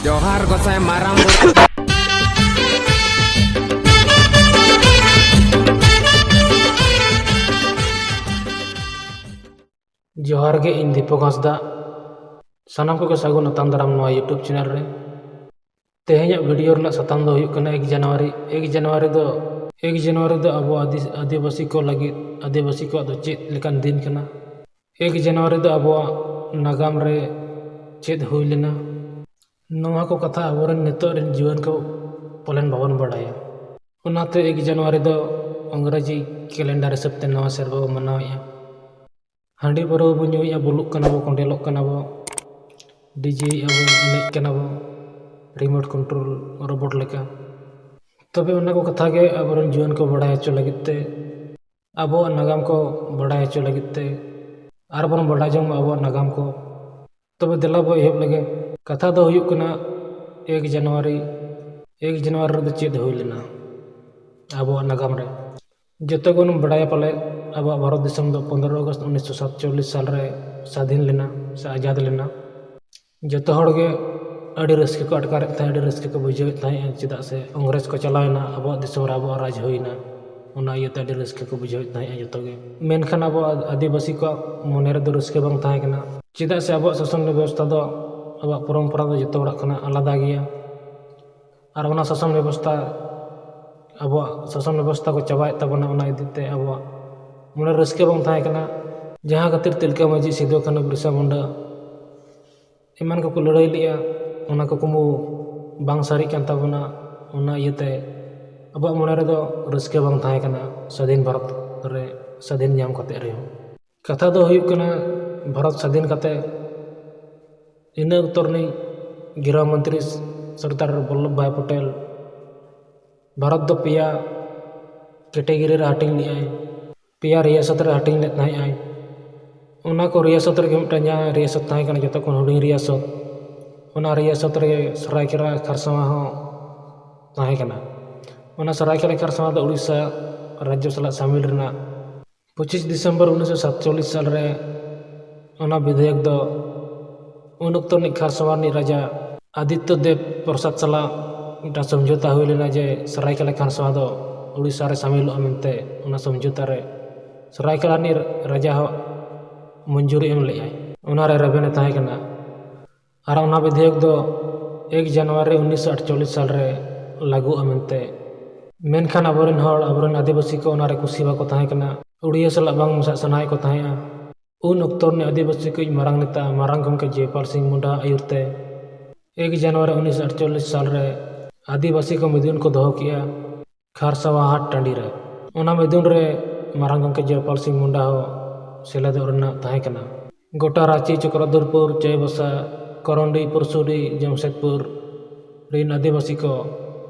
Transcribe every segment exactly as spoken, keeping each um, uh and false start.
ᱡᱚᱦᱟᱨ ᱜᱚᱸᱥᱟᱭ ᱢᱟᱨᱟᱝ ᱵᱩᱨᱩ᱾ ᱡᱚᱦᱟᱨ ᱜᱮ, ᱤᱧ ᱫᱤᱯᱚᱠ ᱦᱟᱸᱥᱫᱟ᱾ ᱥᱟᱱᱟᱢ ᱠᱚᱜᱮ ᱥᱟᱹᱜᱩᱱ ᱟᱛᱟᱝ ᱫᱟᱨᱟᱢ ᱱᱚᱣᱟ YouTube ᱪᱮᱱᱮᱞ ᱨᱮ᱾ ᱛᱮᱦᱮᱧᱟᱜ ᱵᱷᱤᱰᱤᱭᱳ ᱨᱮᱱᱟᱜ ᱥᱟᱛᱟᱢ ᱫᱚ ᱦᱩᱭᱩᱜ ᱠᱟᱱᱟ ᱮᱠ ᱡᱟᱱᱩᱣᱟᱨᱤ᱾ ᱮᱠ ᱡᱟᱱᱩᱣᱟᱨᱤ ᱫᱚ, ᱮᱠ ᱡᱟᱱᱩᱣᱟᱨᱤ ᱫᱚ ᱟᱵᱚ ᱟᱹᱫᱤ-, ᱟᱹᱫᱤᱵᱟᱹᱥᱤ ᱠᱚ ᱞᱟᱹᱜᱤᱫ, ᱟᱹᱫᱤᱵᱟᱹᱥᱤ ᱠᱚᱣᱟᱜ ᱫᱚ ᱪᱮᱫ ᱞᱮᱠᱟᱱ ᱫᱤᱱ ᱠᱟᱱᱟ? ᱮᱠ ᱡᱟᱱᱩᱣᱟᱨᱤ ᱫᱚ ᱟᱵᱚᱣᱟᱜ ᱱᱟᱜᱟᱢ ᱨᱮ ᱪᱮᱫ ᱦᱩᱭ ᱞᱮᱱᱟ? ᱱᱚᱣᱟ ᱠᱚ ᱠᱟᱛᱷᱟ ᱟᱵᱚᱨᱮᱱ ᱱᱤᱛᱚᱜ ᱨᱮᱱ ᱡᱩᱣᱟᱹᱱ ᱠᱚ ᱯᱟᱞᱮᱱ ᱵᱟᱵᱚᱱ ᱵᱟᱲᱟᱭᱟ᱾ ᱚᱱᱟᱛᱮ ᱮᱠ ᱡᱟᱱᱩᱣᱟᱨᱤ ᱫᱚ ᱤᱝᱨᱮᱡᱤ ᱠᱮᱞᱮᱱᱰᱟᱨ ᱦᱤᱥᱟᱹᱵ ᱛᱮ ᱱᱟᱣᱟ ᱥᱮᱨᱢᱟ ᱵᱚ ᱢᱟᱱᱟᱣᱮᱫᱼᱟ᱾ ᱦᱟᱺᱰᱤ ᱯᱟᱹᱣᱨᱟᱹ ᱵᱚ ᱧᱩᱭᱮᱫᱼᱟ, ᱵᱩᱞᱩᱜ ᱠᱟᱱᱟ ᱵᱚ, ᱠᱚᱸᱰᱮᱞᱚᱜ ᱠᱟᱱᱟ ᱵᱚ, ᱰᱤᱡᱮᱭᱮᱫᱼᱟ ᱵᱚ, ᱮᱱᱮᱡ ᱠᱟᱱᱟ ᱵᱚ, ᱨᱤᱢᱳᱴ ᱠᱚᱱᱴᱨᱳᱞ ᱨᱳᱵᱳᱴ ᱞᱮᱠᱟ᱾ ᱛᱚᱵᱮ ᱚᱱᱟ ᱠᱚ ᱠᱟᱛᱷᱟ ᱜᱮ ᱟᱵᱚᱨᱮᱱ ᱡᱩᱣᱟᱹᱱ ᱠᱚ ᱵᱟᱲᱟᱭ ᱦᱚᱪᱚ ᱞᱟᱹᱜᱤᱫ ᱛᱮ, ᱟᱵᱚᱣᱟᱜ ᱱᱟᱜᱟᱢ ᱠᱚ ᱵᱟᱲᱟᱭ ᱦᱚᱪᱚ ᱞᱟᱹᱜᱤᱫ ᱛᱮ, ᱟᱨ ᱵᱚᱱ ᱵᱟᱲᱟᱭ ᱡᱚᱝ ᱢᱟ ᱟᱵᱚᱣᱟᱜ ᱱᱟᱜᱟᱢ ᱠᱚ᱾ ᱛᱚᱵᱮ ᱫᱮᱞᱟ ᱵᱚ ᱮᱦᱚᱵ ᱞᱮᱜᱮ᱾ ᱠᱟᱛᱷᱟ ᱫᱚ ᱦᱩᱭᱩᱜ ᱠᱟᱱᱟ ᱮᱠ ᱡᱟᱱᱩᱣᱟᱨᱤ᱾ ᱮᱠ ᱡᱟᱱᱩᱣᱟᱨᱤ ᱨᱮᱫᱚ ᱪᱮᱫ ᱦᱩᱭ ᱞᱮᱱᱟ ᱟᱵᱚᱣᱟᱜ ᱱᱟᱜᱟᱢ ᱨᱮ? ᱡᱚᱛᱚ ᱜᱮᱵᱚᱱ ᱵᱟᱲᱟᱭᱟ ᱯᱟᱞᱮ, ᱟᱵᱚᱣᱟᱜ ᱵᱷᱟᱨᱚᱛ ᱫᱤᱥᱚᱢ ᱫᱚ ᱯᱚᱱᱨᱚ ᱟᱜᱚᱥᱴ ᱩᱱᱤᱥᱥᱚ ᱥᱟᱛᱪᱚᱞᱞᱤᱥ ᱥᱟᱞ ᱨᱮ ᱥᱟᱫᱷᱤᱱ ᱞᱮᱱᱟ ᱥᱮ ᱟᱡᱟᱫ ᱞᱮᱱᱟ᱾ ᱡᱚᱛᱚ ᱦᱚᱲ ᱜᱮ ᱟᱹᱰᱤ ᱨᱟᱹᱥᱠᱟᱹ ᱠᱚ ᱟᱴᱠᱟᱨᱮᱫ ᱛᱟᱦᱮᱸᱫ, ᱟᱹᱰᱤ ᱨᱟᱹᱥᱠᱟᱹ ᱠᱚ ᱵᱩᱡᱷᱟᱹᱣᱮᱫ ᱛᱟᱦᱮᱸᱫ, ᱪᱮᱫᱟᱜ ᱥᱮ ᱤᱝᱨᱮᱡᱽ ᱠᱚ ᱪᱟᱞᱟᱣᱮᱱᱟ, ᱟᱵᱚᱣᱟᱜ ᱫᱤᱥᱚᱢ ᱨᱮ ᱟᱵᱚᱣᱟᱜ ᱨᱟᱡᱽ ᱦᱩᱭᱱᱟ᱾ ᱚᱱᱟ ᱤᱭᱟᱹᱛᱮ ᱟᱹᱰᱤ ᱨᱟᱹᱥᱠᱟᱹ ᱠᱚ ᱵᱩᱡᱷᱟᱹᱣᱮᱫ ᱛᱟᱦᱮᱸᱫ ᱡᱚᱛᱚ ᱜᱮ᱾ ᱢᱮᱱᱠᱷᱟᱱ ᱟᱵᱚᱣᱟᱜ ᱟᱹᱫᱤᱵᱟᱹᱥᱤ ᱠᱚᱣᱟᱜ ᱢᱚᱱᱮ ᱨᱮᱫᱚ ᱨᱟᱹᱥᱠᱟᱹ ᱵᱟᱝ ᱛᱟᱦᱮᱸ ᱠᱟᱱᱟ, ᱪᱮᱫᱟᱜ ᱥᱮ ᱟᱵᱚᱣᱟᱜ ᱥᱟᱥᱚᱱ ᱵᱮᱵᱚᱥᱛᱷᱟ ᱫᱚ ᱟᱵᱚᱣᱟᱜ ᱯᱚᱨᱚᱢᱯᱚᱨᱟ ᱫᱚ ᱡᱚᱛᱚ ᱦᱚᱲᱟᱜ ᱠᱷᱚᱱᱟᱜ ᱟᱞᱟᱫᱟ ᱜᱮᱭᱟ᱾ ᱟᱨ ᱚᱱᱟ ᱥᱟᱥᱚᱱ ᱵᱮᱵᱚᱥᱛᱷᱟ, ᱟᱵᱚᱣᱟᱜ ᱥᱟᱥᱚᱱ ᱵᱮᱵᱚᱥᱛᱷᱟ ᱠᱚ ᱪᱟᱵᱟᱭᱮᱫ ᱛᱟᱵᱚᱱᱟ, ᱚᱱᱟ ᱤᱫᱤ ᱛᱮ ᱟᱵᱚᱣᱟᱜ ᱢᱚᱱᱮ ᱨᱟᱹᱥᱠᱟᱹ ᱵᱟᱝ ᱛᱟᱦᱮᱸ ᱠᱟᱱᱟ, ᱡᱟᱦᱟᱸ ᱠᱷᱟᱹᱛᱤᱨ ᱛᱤᱞᱠᱟᱹ ᱢᱟᱹᱡᱷᱤ, ᱥᱤᱫᱩ, ᱠᱟᱹᱱᱦᱩ, ᱵᱤᱨᱥᱟ ᱢᱩᱱᱰᱟ ᱮᱢᱟᱱ ᱠᱚᱠᱚ ᱞᱟᱹᱲᱦᱟᱹᱭ ᱞᱮᱫᱼᱟ, ᱚᱱᱟ ᱠᱩᱠᱢᱩ ᱵᱟᱝ ᱥᱟᱹᱨᱤᱜ ᱠᱟᱱ ᱛᱟᱵᱚᱱᱟ᱾ ᱚᱱᱟ ᱤᱭᱟᱹᱛᱮ ᱟᱵᱚᱣᱟᱜ ᱢᱚᱱᱮ ᱨᱮᱫᱚ ᱨᱟᱹᱥᱠᱟᱹ ᱵᱟᱝ ᱛᱟᱦᱮᱸ ᱠᱟᱱᱟ ᱥᱟᱹᱫᱷᱤᱱ ᱵᱷᱟᱨᱚᱛ ᱨᱮ ᱥᱟᱹᱫᱷᱤᱱ ᱧᱟᱢ ᱠᱟᱛᱮ ᱨᱮᱦᱚᱸ᱾ ᱠᱟᱛᱷᱟ ᱫᱚ ᱦᱩᱭᱩᱜ ᱠᱟᱱᱟ, ᱵᱷᱟᱨᱚᱛ ᱥᱟᱹᱫᱷᱤᱱ ᱠᱟᱛᱮ ᱤᱱᱟᱹ ᱚᱠᱛᱚ ᱨᱤᱱᱤᱡ ᱜᱨᱤᱦᱚ ᱢᱚᱱᱛᱨᱤ ᱥᱚᱨᱫᱟᱨ ᱵᱚᱞᱞᱚᱵᱷ ᱵᱷᱟᱭ ᱯᱚᱴᱮᱞ ᱵᱷᱟᱨᱚᱛ ᱫᱚ ᱯᱮᱭᱟ ᱠᱮᱴᱮᱜᱚᱨᱤ ᱨᱮ ᱦᱟᱹᱴᱤᱧ ᱞᱮᱫᱼᱟᱭ, ᱯᱮᱭᱟ ᱨᱤᱭᱟᱥᱚᱛ ᱨᱮ ᱦᱟᱹᱴᱤᱧ ᱞᱮᱫ ᱛᱟᱦᱮᱸᱫ ᱟᱭ᱾ ᱚᱱᱟ ᱠᱚ ᱨᱤᱭᱟᱥᱚᱛ ᱨᱮᱜᱮ ᱢᱤᱫᱴᱟᱝ ᱡᱟᱦᱟᱸ ᱨᱤᱭᱟᱥᱚᱛ ᱛᱟᱦᱮᱸ ᱠᱟᱱᱟ ᱡᱚᱛᱚ ᱠᱷᱚᱱ ᱦᱩᱰᱤᱧ ᱨᱤᱭᱟᱥᱚᱛ, ᱚᱱᱟ ᱨᱤᱭᱟᱥᱚᱛ ᱨᱮᱜᱮ ᱥᱟᱨᱟᱭᱠᱮᱞᱟ ᱠᱷᱟᱨᱥᱟᱣᱟ ᱦᱚᱸ ᱛᱟᱦᱮᱸ ᱠᱟᱱᱟ᱾ ᱚᱱᱟ ᱥᱟᱨᱟᱭᱠᱮᱞᱟ ᱠᱷᱟᱨᱥᱟᱣᱟ ᱫᱚ ᱩᱲᱤᱥᱥᱟ ᱨᱟᱡᱽᱡᱚ ᱥᱟᱞᱟᱜ ᱥᱟᱢᱤᱞ ᱨᱮᱱᱟᱜ ᱯᱚᱸᱪᱤᱥ ᱰᱤᱥᱮᱢᱵᱚᱨ ᱩᱱᱤᱥᱥᱚ ᱥᱟᱛᱪᱚᱞᱞᱤᱥ ᱥᱟᱞ ᱨᱮ ᱚᱱᱟ ᱵᱤᱫᱷᱮᱭᱚᱠ ᱫᱚ ᱩᱱ ᱚᱠᱛᱚ ᱨᱤᱱᱤᱡ ᱠᱷᱟᱨᱥᱟᱣᱟ ᱨᱤᱱᱤᱡ ᱨᱟᱡᱟ ᱟᱫᱤᱛᱛᱚ ᱫᱮᱵ ᱯᱨᱚᱥᱟᱫᱽ ᱥᱟᱞᱟᱜ ᱢᱤᱫᱴᱟᱝ ᱥᱚᱢᱡᱷᱚᱛᱟ ᱦᱩᱭ ᱞᱮᱱᱟ ᱡᱮ ᱥᱟᱨᱟᱭᱠᱮᱞᱟ ᱠᱷᱟᱨᱥᱚᱣᱟ ᱫᱚ ᱳᱰᱤᱥᱟ ᱨᱮ ᱥᱟᱢᱤᱞᱚᱜᱼᱟ ᱢᱮᱱᱛᱮ᱾ ᱚᱱᱟ ᱥᱚᱢᱡᱷᱚᱛᱟ ᱨᱮ ᱥᱟᱨᱟᱭᱠᱮᱞᱟ ᱨᱤᱱᱤᱡ ᱨᱟᱡᱟ ᱦᱚᱸ ᱢᱚᱧᱡᱩᱨᱤ ᱮᱢ ᱞᱮᱫᱟᱭ᱾ ᱚᱱᱟᱨᱮ ᱨᱮᱵᱮᱱ ᱮ ᱛᱟᱦᱮᱸ ᱠᱟᱱᱟ᱾ ᱟᱨ ᱚᱱᱟ ᱵᱤᱫᱷᱮᱭᱚᱠ ᱫᱚ ᱮᱠ ᱡᱟᱱᱩᱣᱟᱨᱤ ᱩᱱᱤᱥᱥᱚ ᱟᱴᱪᱚᱞᱞᱤᱥ ᱥᱟᱞ ᱨᱮ ᱞᱟᱹᱜᱩᱜᱼᱟ ᱢᱮᱱᱛᱮ᱾ ᱢᱮᱱᱠᱷᱟᱱ ᱟᱵᱚᱨᱮᱱ ᱦᱚᱲ, ᱟᱵᱚᱨᱮᱱ ᱟᱹᱫᱤᱵᱟᱹᱥᱤ ᱠᱚ ᱚᱱᱟᱨᱮ ᱠᱩᱥᱤ ᱵᱟᱠᱚ ᱛᱟᱦᱮᱸ ᱠᱟᱱᱟ᱾ ᱩᱲᱤᱭᱟ ᱥᱟᱞᱟᱜ ᱵᱟᱝ ᱢᱮᱥᱟᱜ ᱥᱟᱱᱟᱭᱮᱫ ᱠᱚ ᱛᱟᱦᱮᱸᱫᱼᱟ᱾ ᱩᱱ ᱚᱠᱛᱚ ᱨᱤᱱᱤᱡ ᱟᱹᱫᱤᱵᱟᱹᱥᱤ ᱠᱚ ᱢᱟᱨᱟᱝ ᱱᱮᱛᱟ ᱢᱟᱨᱟᱝ ᱜᱚᱢᱠᱮ ᱡᱚᱭᱯᱟᱞ ᱥᱤᱝ ᱢᱩᱱᱰᱟ ᱟᱹᱭᱩᱨ ᱛᱮ ᱮᱠ ᱡᱟᱱᱩᱣᱟᱨᱤ ᱩᱱᱤᱥᱥᱚ ᱟᱴᱪᱚᱞᱞᱤᱥ ᱥᱟᱞ ᱨᱮ ᱟᱹᱫᱤᱵᱟᱹᱥᱤ ᱠᱚ ᱢᱤᱫᱩᱱ ᱠᱚ ᱫᱚᱦᱚ ᱠᱮᱫᱼᱟ ᱠᱷᱟᱨᱥᱟᱣᱟ ᱦᱟᱴ ᱴᱟᱺᱰᱤ ᱨᱮ᱾ ᱚᱱᱟ ᱢᱤᱫᱩᱱ ᱨᱮ ᱢᱟᱨᱟᱝ ᱜᱚᱢᱠᱮ ᱡᱚᱭᱯᱟᱞ ᱥᱤᱝ ᱢᱩᱱᱰᱟ ᱦᱚᱸ ᱥᱮᱞᱮᱫᱚᱜ ᱨᱮᱱᱟᱜ ᱛᱟᱦᱮᱸ ᱠᱟᱱᱟ᱾ ᱜᱚᱴᱟ ᱨᱟᱸᱪᱤ, ᱪᱚᱠᱨᱚᱫᱷᱚᱨᱯᱩᱨ, ᱪᱟᱹᱭᱵᱟᱥᱟ, ᱠᱚᱨᱚᱱᱰᱤ, ᱯᱩᱨᱥᱩᱰᱤ, ᱡᱟᱢᱥᱮᱫᱽᱯᱩᱨ ᱨᱤᱱ ᱟᱹᱫᱤᱵᱟᱹᱥᱤ ᱠᱚ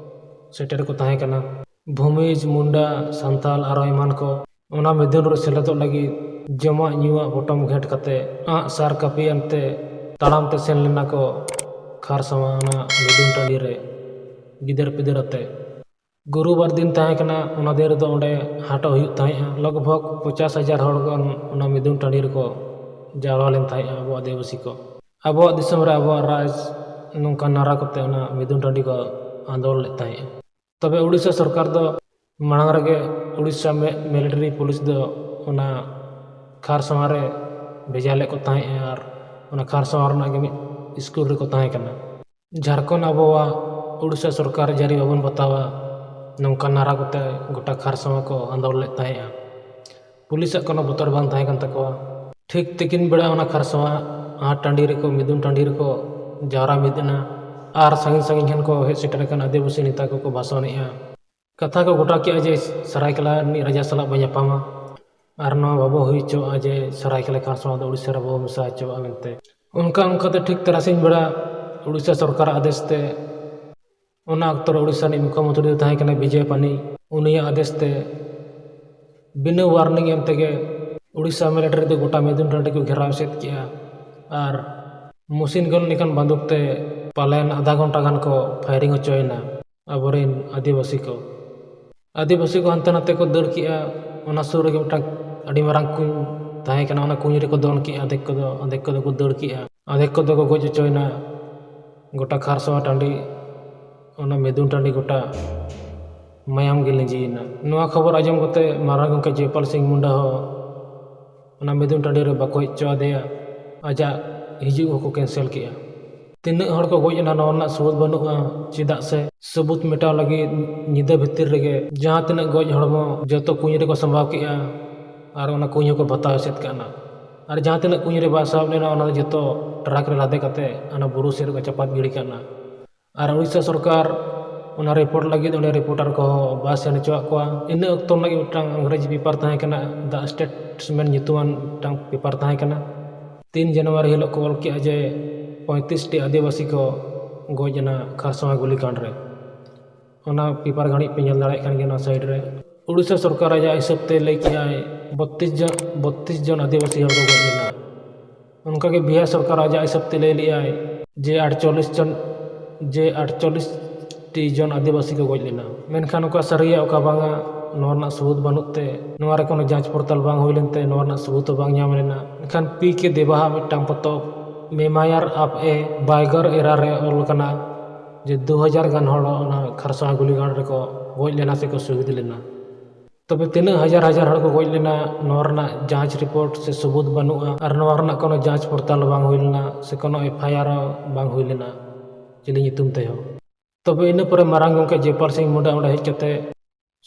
ᱥᱮᱴᱮᱨ ᱠᱚ ᱛᱟᱦᱮᱸ ᱠᱟᱱᱟ᱾ ᱵᱷᱩᱢᱤᱡᱽ, ᱢᱩᱱᱰᱟ, ᱥᱟᱱᱛᱟᱞ ᱟᱨᱦᱚᱸ ᱮᱢᱟᱱ ᱠᱚ ᱚᱱᱟ ᱢᱤᱫᱩᱱ ᱨᱮ ᱥᱮᱞᱮᱫᱚᱜ ᱞᱟᱹᱜᱤᱫ ᱡᱚᱢᱟᱜ ᱧᱩᱣᱟᱜ ᱯᱚᱴᱚᱢ ᱜᱷᱮᱸᱴ ᱠᱟᱛᱮ ᱟᱸᱜ ᱥᱟᱨ ᱠᱟᱹᱯᱤ ᱟᱱᱛᱮ ᱛᱟᱲᱟᱢ ᱛᱮ ᱥᱮᱱ ᱞᱮᱱᱟ ᱠᱚ ᱠᱷᱟᱨᱥᱟᱣᱟ ᱚᱱᱟ ᱢᱤᱫᱩᱱ ᱴᱟᱺᱰᱤ ᱨᱮ ᱜᱤᱫᱟᱹᱨ ᱯᱤᱫᱟᱹᱨ ᱟᱛᱮ᱾ ᱜᱩᱨᱩᱵᱟᱨ ᱫᱤᱱ ᱛᱟᱦᱮᱸ ᱠᱟᱱᱟ, ᱚᱱᱟ ᱫᱤᱱ ᱨᱮᱫᱚ ᱚᱸᱰᱮ ᱦᱟᱴᱚᱜ ᱦᱩᱭᱩᱜ ᱛᱟᱦᱮᱸᱫᱼᱟ᱾ ᱞᱚᱜᱽ ᱵᱷᱚᱜᱽ ᱯᱚᱪᱟᱥ ᱦᱟᱡᱟᱨ ᱦᱚᱲ ᱜᱟᱱ ᱚᱱᱟ ᱢᱤᱫᱩᱱ ᱴᱟᱺᱰᱤ ᱨᱮᱠᱚ ᱡᱟᱣᱨᱟ ᱞᱮᱱ ᱛᱟᱦᱮᱸᱫᱼᱟ ᱟᱵᱚ ᱟᱹᱫᱤᱵᱟᱹᱥᱤ ᱠᱚ᱾ ᱟᱵᱚᱣᱟᱜ ᱫᱤᱥᱚᱢ ᱨᱮ ᱟᱵᱚᱣᱟᱜ ᱨᱟᱡᱽ ᱱᱚᱝᱠᱟ ᱱᱟᱨᱟ ᱠᱚᱛᱮ ᱚᱱᱟ ᱢᱤᱫᱩᱱ ᱴᱟᱺᱰᱤ ᱠᱚ ᱟᱸᱫᱳᱲ ᱞᱮᱫ ᱛᱟᱦᱮᱸᱫᱼᱟ᱾ ᱛᱚᱵᱮ ᱩᱲᱤᱥᱥᱟ ᱥᱚᱨᱠᱟᱨ ᱫᱚ ᱢᱟᱲᱟᱝ ᱨᱮᱜᱮ ᱩᱲᱤᱥᱥᱟ ᱢᱤ-, ᱢᱤᱞᱤᱴᱟᱨᱤ ᱯᱩᱞᱤᱥ ᱫᱚ ᱚᱱᱟ ᱠᱷᱟᱨᱥᱟᱣᱟ ᱨᱮ ᱵᱷᱮᱡᱟ ᱞᱮᱫ ᱠᱚ ᱛᱟᱦᱮᱸᱫᱼᱟ ᱟᱨ ᱚᱱᱟ ᱠᱷᱟᱨᱥᱟᱣᱟ ᱨᱮᱱᱟᱜ ᱜᱮ ᱢᱤᱫ ᱥᱠᱩᱞ ᱨᱮᱠᱚ ᱛᱟᱦᱮᱸ ᱠᱟᱱᱟ᱾ ᱡᱷᱟᱲᱠᱷᱚᱸᱰ ᱟᱵᱚᱣᱟᱜ, ᱩᱲᱤᱥᱥᱟ ᱥᱚᱨᱠᱟᱨ ᱡᱟᱹᱨᱤ ᱵᱟᱵᱚᱱ ᱵᱟᱛᱟᱣᱟ, ᱱᱚᱝᱠᱟ ᱱᱟᱨᱟ ᱠᱚᱛᱮ ᱜᱚᱴᱟ ᱠᱷᱟᱨᱥᱟᱣᱟ ᱠᱚ ᱟᱸᱫᱳᱲ ᱞᱮᱫ ᱛᱟᱦᱮᱸᱫᱼᱟ᱾ ᱯᱩᱞᱤᱥᱟᱜ ᱠᱳᱱᱳ ᱵᱚᱛᱚᱨ ᱵᱟᱝ ᱛᱟᱦᱮᱸ ᱠᱟᱱ ᱛᱟᱠᱚᱣᱟ᱾ ᱴᱷᱤᱠ ᱛᱤᱠᱤᱱ ᱵᱮᱲᱟ ᱚᱱᱟ ᱠᱷᱟᱨᱥᱟᱣᱟ ᱦᱟᱴ ᱴᱟᱺᱰᱤ ᱨᱮᱠᱚ, ᱢᱤᱫᱩᱱ ᱴᱟᱺᱰᱤ ᱨᱮᱠᱚ ᱡᱟᱣᱨᱟ ᱢᱤᱫ ᱮᱱᱟ ᱟᱨ ᱥᱟᱺᱜᱤᱧ ᱥᱟᱺᱜᱤᱧ ᱠᱷᱚᱱ ᱠᱚ ᱦᱮᱡ ᱥᱮᱴᱮᱨ ᱟᱠᱟᱱ ᱟᱹᱫᱤᱵᱟᱹᱥᱤ ᱱᱮᱛᱟ ᱠᱚᱠᱚ ᱵᱷᱟᱥᱚᱱᱮᱫᱼᱟ᱾ ᱠᱟᱛᱷᱟ ᱠᱚ ᱜᱚᱴᱟ ᱠᱮᱫᱼᱟ ᱡᱮ ᱥᱟᱨᱟᱭᱠᱮᱞᱟ ᱨᱤᱱᱤᱡ ᱨᱟᱡᱟ ᱥᱟᱞᱟᱜ ᱵᱚ ᱧᱟᱯᱟᱢᱟ ᱟᱨ ᱱᱚᱣᱟ ᱵᱟᱵᱚ ᱦᱩᱭ ᱦᱚᱪᱚᱣᱟᱜᱼᱟ ᱡᱮ ᱥᱟᱨᱟᱭᱠᱮᱞᱟ ᱠᱷᱟᱨᱥᱟᱣᱟ ᱫᱚ ᱩᱲᱤᱥᱥᱟ ᱨᱮ ᱵᱟᱵᱚ ᱢᱮᱥᱟ ᱦᱚᱪᱚᱣᱟᱜᱼᱟ ᱢᱮᱱᱛᱮ᱾ ᱚᱱᱠᱟ ᱚᱱᱠᱟᱛᱮ ᱴᱷᱤᱠ ᱛᱟᱨᱟᱥᱤᱧ ᱵᱮᱲᱟ ᱩᱲᱤᱥᱥᱟ ᱥᱚᱨᱠᱟᱨᱟᱜ ᱟᱫᱮᱥ ᱛᱮ, ᱚᱱᱟ ᱚᱠᱛᱚ ᱨᱮ ᱩᱲᱤᱥᱥᱟ ᱨᱤᱱᱤᱡ ᱢᱩᱠᱷᱭᱚᱢᱚᱱᱛᱨᱤ ᱫᱚ ᱛᱟᱦᱮᱸ ᱠᱟᱱᱟ ᱵᱤᱡᱚᱭ ᱯᱟᱱᱤ, ᱩᱱᱤᱭᱟᱜ ᱟᱫᱮᱥ ᱛᱮ ᱵᱤᱱᱟᱹ warning ᱮᱢ ᱛᱮᱜᱮ ᱩᱲᱤᱥᱥᱟ ᱢᱤᱞᱤᱴᱟᱨᱤ ᱫᱚ ᱜᱚᱴᱟ ᱢᱤᱫᱩᱱ ᱴᱟᱺᱰᱤ ᱠᱚ ᱜᱷᱮᱨᱟᱣ ᱮᱥᱮᱫ ᱠᱮᱜᱼᱟ ᱟᱨ machine gun ᱞᱮᱠᱟᱱ ᱵᱟᱱᱫᱩᱠ ᱛᱮ ᱯᱟᱞᱮᱱ ᱟᱫᱷᱟ ᱜᱷᱚᱱᱴᱟ ᱜᱟᱱ ᱠᱚ firing ᱦᱚᱪᱚᱭᱮᱱᱟ ᱟᱵᱚᱨᱮᱱ ᱟᱹᱫᱤᱵᱟᱹᱥᱤ ᱠᱚ᱾ ᱟᱹᱫᱤᱵᱟᱹᱥᱤ ᱠᱚ ᱦᱟᱱᱛᱮ ᱱᱟᱛᱮ ᱠᱚ ᱫᱟᱹᱲ ᱠᱮᱜᱼᱟ᱾ ᱚᱱᱟ ᱥᱩᱨ ᱨᱮᱜᱮ ᱢᱤᱫᱴᱟᱝ ᱟᱹᱰᱤ ᱢᱟᱨᱟᱝ ᱠᱩᱧ ᱛᱟᱦᱮᱸ ᱠᱟᱱᱟ, ᱚᱱᱟ ᱠᱩᱧ ᱨᱮᱠᱚ ᱫᱚᱱ ᱠᱮᱜᱼᱟ, ᱟᱫᱷᱮᱠ ᱠᱚᱫᱚ, ᱟᱫᱷᱮᱠ ᱠᱚᱫᱚ ᱠᱚ ᱫᱟᱹᱲ ᱠᱮᱜᱼᱟ, ᱟᱫᱷᱮᱠ ᱠᱚᱫᱚ ᱠᱚ ᱜᱚᱡ ᱦᱚᱪᱚᱭᱮᱱᱟ᱾ ᱜᱚᱴᱟ ᱠᱷᱟᱨᱥᱚᱣᱟ ᱴᱟᱺᱰᱤ, ᱚᱱᱟ ᱢᱮᱫᱩᱱ ᱴᱟᱺᱰᱤ ᱜᱚᱴᱟ ᱢᱟᱭᱟᱢ ᱜᱮ ᱞᱤᱸᱡᱤᱭᱮᱱᱟ᱾ ᱱᱚᱣᱟ ᱠᱷᱚᱵᱚᱨ ᱟᱸᱡᱚᱢ ᱠᱟᱛᱮ ᱢᱟᱨᱟᱝ ᱜᱚᱢᱠᱮ ᱡᱚᱭᱯᱟᱞ ᱥᱤᱝ ᱢᱩᱱᱰᱟ ᱦᱚᱸ ᱚᱱᱟ ᱢᱮᱫᱩᱱ ᱴᱟᱺᱰᱤ ᱨᱮ ᱵᱟᱠᱚ ᱦᱮᱡ ᱦᱚᱪᱚ ᱟᱫᱮᱭᱟ, ᱟᱡᱟᱜ ᱦᱤᱡᱩᱜ ᱦᱚᱸᱠᱚ ᱠᱮᱱᱥᱮᱞ ᱠᱮᱜᱼᱟ᱾ ᱛᱤᱱᱟᱹᱜ ᱦᱚᱲ ᱠᱚ ᱜᱚᱡ ᱮᱱᱟ, ᱱᱚᱣᱟ ᱨᱮᱱᱟᱜ ᱥᱟᱹᱵᱩᱫ ᱵᱟᱹᱱᱩᱜᱼᱟ᱾ ᱪᱮᱫᱟᱜ ᱥᱮ ᱥᱟᱹᱵᱩᱫ ᱢᱮᱴᱟᱣ ᱞᱟᱹᱜᱤᱫ ᱧᱤᱫᱟᱹ ᱵᱷᱤᱛᱤᱨ ᱨᱮᱜᱮ ᱡᱟᱦᱟᱸ ᱛᱤᱱᱟᱹᱜ ᱜᱚᱡ ᱦᱚᱲᱢᱚ ᱡᱚᱛᱚ ᱠᱩᱧ ᱨᱮᱠᱚ ᱥᱟᱢᱵᱟᱣ ᱠᱮᱜᱼᱟ ᱟᱨ ᱚᱱᱟ ᱠᱩᱧ ᱦᱚᱸᱠᱚ ᱵᱷᱟᱛᱟᱣ ᱮᱥᱮᱫ ᱠᱟᱜᱼᱟ᱾ ᱟᱨ ᱡᱟᱦᱟᱸ ᱛᱤᱱᱟᱹᱜ ᱠᱩᱧ ᱨᱮ ᱵᱟᱭ ᱥᱟᱵ ᱞᱮᱱᱟ, ᱚᱱᱟ ᱫᱚ ᱡᱚᱛᱚ ᱴᱨᱟᱠ ᱨᱮ ᱞᱟᱫᱮ ᱠᱟᱛᱮ ᱚᱱᱟ ᱵᱩᱨᱩ ᱥᱮᱫ ᱨᱮᱠᱚ ᱪᱟᱯᱟᱫ ᱜᱤᱰᱤ ᱠᱟᱜᱼᱟ᱾ ᱟᱨ ᱩᱲᱤᱥᱥᱟ ᱥᱚᱨᱠᱟᱨ ᱚᱱᱟ ᱨᱤᱯᱳᱨᱴ ᱞᱟᱹᱜᱤᱫ ᱚᱸᱰᱮ ᱨᱤᱯᱳᱨᱴᱟᱨ ᱠᱚᱦᱚᱸ ᱵᱟᱭ ᱥᱮᱱ ᱦᱚᱪᱚᱣᱟᱜ ᱠᱚᱣᱟ᱾ ᱤᱱᱟᱹ ᱚᱠᱛᱚ ᱨᱮᱱᱟᱜ ᱜᱮ ᱢᱤᱫᱴᱟᱝ ᱤᱝᱨᱮᱡᱤ ᱯᱮᱯᱟᱨ ᱛᱟᱦᱮᱸ ᱠᱟᱱᱟ, ᱫᱟ ᱥᱴᱮᱴᱥᱢᱮᱱ ᱧᱩᱛᱩᱢᱟᱱ ᱢᱤᱫᱴᱟᱝ ᱯᱮᱯᱟᱨ ᱛᱟᱦᱮᱸ ᱠᱟᱱᱟ᱾ ᱛᱤᱱ ᱡᱟᱱᱩᱣᱟᱨᱤ ᱦᱤᱞᱳᱜ ᱠᱚ ᱚᱞ ᱠᱮᱜᱼᱟ ᱡᱮ ᱯᱚᱸᱭᱛᱨᱤᱥ ᱴᱤ ᱟᱹᱫᱤᱵᱟᱹᱥᱤ ᱠᱚ ᱜᱚᱡ ᱮᱱᱟ ᱠᱷᱟᱨᱥᱚᱣᱟ ᱜᱩᱞᱤᱠᱟᱸᱰ ᱨᱮ᱾ ᱚᱱᱟ ᱯᱮᱯᱟᱨ ᱜᱷᱟᱹᱲᱤᱡ ᱯᱮ ᱧᱮᱞ ᱫᱟᱲᱮᱭᱟᱜ ᱠᱟᱱ ᱜᱮᱭᱟ ᱱᱚᱣᱟ ᱥᱟᱭᱤᱰ ᱨᱮ᱾ ᱩᱲᱤᱥᱥᱟ ᱥᱚᱨᱠᱟᱨ ᱟᱡᱟᱜ ᱦᱤᱥᱟᱹᱵ ᱛᱮ ᱞᱟᱹᱭ ᱠᱮᱜᱼᱟᱭ ᱵᱚᱛᱛᱨᱤᱥ ᱡᱚᱱ, ᱵᱚᱛᱛᱨᱤᱥ ᱡᱚᱱ ᱟᱹᱫᱤᱵᱟᱹᱥᱤ ᱦᱚᱲ ᱠᱚ ᱜᱚᱡ ᱞᱮᱱᱟ᱾ ᱚᱱᱠᱟᱜᱮ ᱵᱤᱦᱟᱨ ᱥᱚᱨᱠᱟᱨ ᱟᱡᱟᱜ ᱦᱤᱥᱟᱹᱵ ᱛᱮ ᱞᱟᱹᱭ ᱞᱮᱜᱼᱟᱭ ᱡᱮ ᱟᱴᱪᱚᱞᱞᱤᱥ ᱡᱚᱱ, ᱡᱮ ᱟᱴᱪᱚᱞᱞᱤᱥ ᱴᱤ ᱡᱚᱱ ᱟᱹᱫᱤᱵᱟᱹᱥᱤ ᱠᱚ ᱜᱚᱡ ᱞᱮᱱᱟ᱾ ᱢᱮᱱᱠᱷᱟᱱ ᱚᱠᱟ ᱥᱟᱹᱨᱤᱭᱟ ᱚᱠᱟ ᱵᱟᱝᱟ, ᱱᱚᱣᱟ ᱨᱮᱱᱟᱜ ᱥᱟᱹᱵᱩᱫ ᱵᱟᱹᱱᱩᱜ ᱛᱮ, ᱱᱚᱣᱟ ᱨᱮ ᱠᱳᱱᱳ ᱡᱟᱸᱪ ᱯᱚᱲᱛᱟᱞ ᱵᱟᱝ ᱦᱩᱭ ᱞᱮᱱᱛᱮ ᱱᱚᱣᱟ ᱨᱮᱱᱟᱜ ᱥᱟᱹᱵᱩᱫ ᱦᱚᱸ ᱵᱟᱝ ᱧᱟᱢ ᱞᱮᱱᱟ᱾ ᱢᱮᱱᱠᱷᱟᱱ ᱯᱤ ᱠᱮ ᱫᱮᱵᱟᱦᱟᱜ ᱢᱤᱫᱴᱟᱝ ᱯᱚᱛᱚᱵ ᱢᱮᱢᱟᱭᱟᱨ ᱟᱯ ᱮ ᱵᱟᱭᱜᱚᱨ ᱮᱨᱟ ᱨᱮ ᱚᱞ ᱠᱟᱱᱟ ᱡᱮ ᱫᱩ ᱦᱟᱡᱟᱨ ᱜᱟᱱ ᱦᱚᱲ ᱚᱱᱟ ᱠᱷᱟᱨᱥᱚᱣᱟ ᱜᱩᱞᱤᱠᱟᱸᱰ ᱨᱮᱠᱚ ᱜᱚᱡ ᱞᱮᱱᱟ ᱥᱮᱠᱚ ᱥᱚᱦᱤᱫ ᱞᱮᱱᱟ᱾ ᱛᱚᱵᱮ ᱛᱤᱱᱟᱹᱜ ᱦᱟᱡᱟᱨ ᱦᱟᱡᱟᱨ ᱦᱚᱲ ᱠᱚ ᱜᱚᱡ ᱞᱮᱱᱟ, ᱱᱚᱣᱟ ᱨᱮᱱᱟᱜ ᱡᱟᱸᱪ ᱨᱤᱯᱳᱨᱴ ᱥᱮ ᱥᱟᱹᱵᱩᱫ ᱵᱟᱹᱱᱩᱜᱼᱟ, ᱟᱨ ᱱᱚᱣᱟ ᱨᱮᱱᱟᱜ ᱠᱳᱱᱳ ᱡᱟᱸᱪ ᱯᱚᱲᱛᱟᱞ ᱵᱟᱝ ᱦᱩᱭ ᱞᱮᱱᱟ ᱥᱮ ᱠᱳᱱᱳ ᱮᱯᱷ ᱟᱭ ᱟᱨ ᱦᱚᱸ ᱵᱟᱝ ᱦᱩᱭ ᱞᱮᱱᱟ ᱪᱤᱞᱤ ᱧᱩᱛᱩᱢ ᱛᱮᱦᱚᱸ᱾ ᱛᱚᱵᱮ ᱤᱱᱟᱹ ᱯᱚᱨᱮ ᱢᱟᱨᱟᱝ ᱜᱚᱢᱠᱮ ᱡᱚᱭᱯᱟᱞ ᱥᱤᱝ ᱢᱩᱱᱰᱟ ᱚᱸᱰᱮ ᱦᱮᱡ ᱠᱟᱛᱮ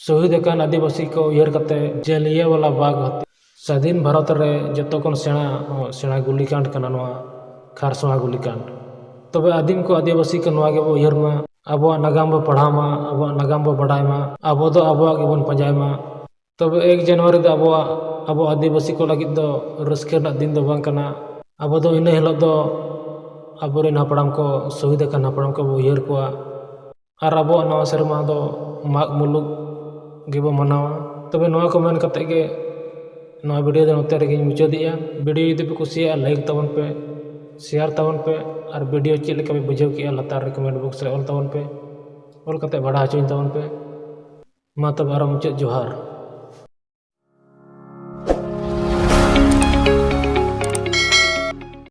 ᱥᱚᱦᱤᱫ ᱟᱠᱟᱱ ᱟᱹᱫᱤᱵᱟᱹᱥᱤ ᱠᱚ ᱩᱭᱦᱟᱹᱨ ᱠᱟᱛᱮ ᱡᱟᱞᱤᱭᱟᱣᱟᱞᱟ ᱵᱟᱜᱽ ᱦᱚᱛᱭᱟ, ᱥᱟᱫᱷᱤᱱ ᱵᱷᱟᱨᱚᱛ ᱨᱮ ᱡᱚᱛᱚ ᱠᱷᱚᱱ ᱥᱮᱬᱟ, ᱥᱮᱬᱟ ᱜᱩᱞᱤᱠᱟᱸᱰ ᱠᱟᱱᱟ ᱱᱚᱣᱟ ᱠᱷᱟᱨᱥᱚᱣᱟ ᱜᱩᱞᱤᱠᱟᱸᱰ᱾ ᱛᱚᱵᱮ ᱟᱹᱫᱤᱢ ᱠᱚ ᱟᱹᱫᱤᱵᱟᱹᱥᱤ ᱠᱚ ᱱᱚᱣᱟ ᱜᱮᱵᱚ ᱩᱭᱦᱟᱹᱨ ᱢᱟ, ᱟᱵᱚᱣᱟᱜ ᱱᱟᱜᱟᱢ ᱵᱚ ᱯᱟᱲᱦᱟᱣ ᱢᱟ, ᱟᱵᱚᱣᱟᱜ ᱱᱟᱜᱟᱢ ᱵᱚ ᱵᱟᱰᱟᱭ ᱢᱟ, ᱟᱵᱚ ᱫᱚ ᱟᱵᱚᱣᱟᱜ ᱜᱮᱵᱚᱱ ᱯᱟᱸᱡᱟᱭ ᱢᱟ᱾ ᱛᱚᱵᱮ ᱮᱠ ᱡᱟᱱᱩᱣᱟᱨᱤ ᱫᱚ ᱟᱵᱚᱣᱟᱜ, ᱟᱵᱚ ᱟᱹᱫᱤᱵᱟᱹᱥᱤ ᱠᱚ ᱞᱟᱹᱜᱤᱫ ᱫᱚ ᱨᱟᱹᱥᱠᱟᱹ ᱨᱮᱱᱟᱜ ᱫᱤᱱ ᱫᱚ ᱵᱟᱝ ᱠᱟᱱᱟ᱾ ᱟᱵᱚ ᱫᱚ ᱤᱱᱟᱹ ᱦᱤᱞᱳᱜ ᱫᱚ ᱟᱵᱚᱨᱮᱱ ᱦᱟᱯᱲᱟᱢ ᱠᱚ ᱥᱚᱦᱤᱫ ᱟᱠᱟᱱ ᱦᱟᱯᱲᱟᱢ ᱠᱚᱵᱚ ᱩᱭᱦᱟᱹᱨ ᱠᱚᱣᱟ᱾ ᱟᱨ ᱟᱵᱚᱣᱟᱜ ᱱᱟᱣᱟ ᱥᱮᱨᱢᱟ ᱫᱚ ᱢᱟᱜᱽ ᱢᱩᱞᱩᱜ ᱜᱮᱵᱚ ᱢᱟᱱᱟᱣᱟ᱾ ᱛᱚᱵᱮ ᱱᱚᱣᱟ ᱠᱚ ᱢᱮᱱ ᱠᱟᱛᱮ ᱜᱮ ᱱᱚᱣᱟ ᱵᱷᱤᱰᱤᱭᱳ ᱫᱚ ᱱᱚᱛᱮ ᱨᱮᱜᱮᱧ ᱢᱩᱪᱟᱹᱫᱮᱜᱼᱟ᱾ ᱵᱷᱤᱰᱤᱭᱳ ᱡᱩᱫᱤ ᱯᱮ ᱠᱩᱥᱤᱭᱟᱜᱼᱟ, ᱞᱟᱭᱤᱠ ᱛᱟᱵᱚᱱ ᱯᱮ, ᱥᱮᱭᱟᱨ ᱛᱟᱵᱚᱱ ᱯᱮ, ᱟᱨ ᱵᱷᱤᱰᱤᱭᱳ ᱪᱮᱫ ᱞᱮᱠᱟ ᱯᱮ ᱵᱩᱡᱷᱟᱹᱣ ᱠᱮᱜᱼᱟ, ᱞᱟᱛᱟᱨ ᱨᱮ ᱠᱚᱢᱮᱱᱴ ᱵᱚᱠᱥ ᱨᱮ ᱚᱞ ᱛᱟᱵᱚᱱ ᱯᱮ, ᱚᱞ ᱠᱟᱛᱮ ᱵᱟᱰᱟᱭ ᱦᱚᱪᱚᱧ ᱛᱟᱵᱚᱱ ᱯᱮ᱾ ᱢᱟ ᱛᱚᱵᱮ ᱟᱨᱚ ᱢᱩᱪᱟᱹᱫ ᱡᱚᱦᱟᱨ᱾